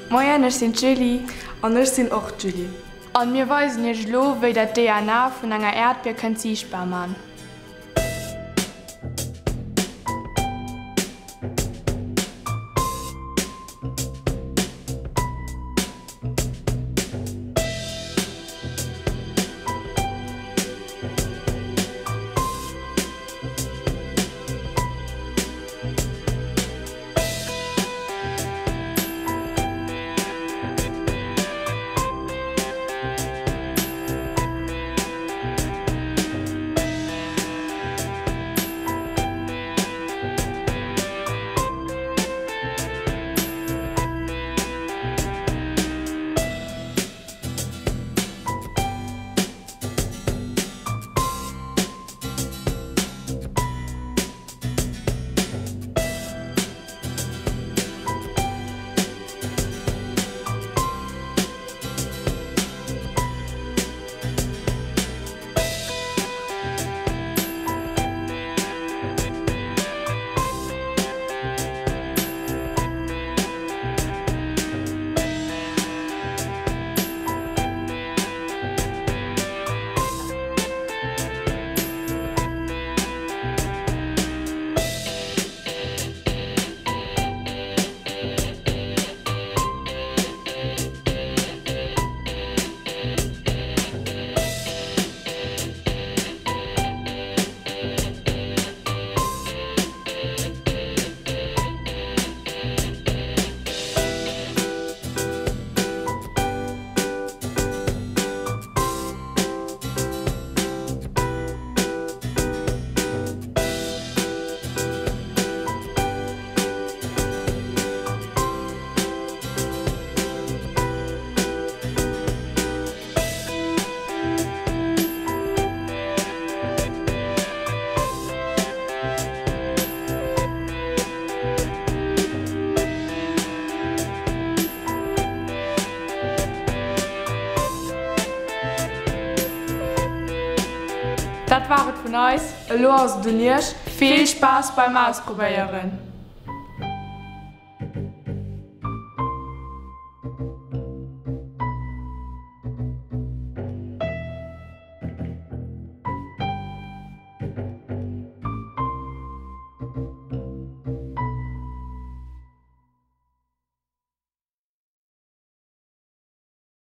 Moien, ech sinn d'Julie. An ech sinn och d'Julie. An mir weisen iech elo wéi der d'DNA vun enger Äerdbier kënnt siichtbar man. Dat war et vun eis. Elo ass et un iech. Vill Spaass beim Ausprobéieren!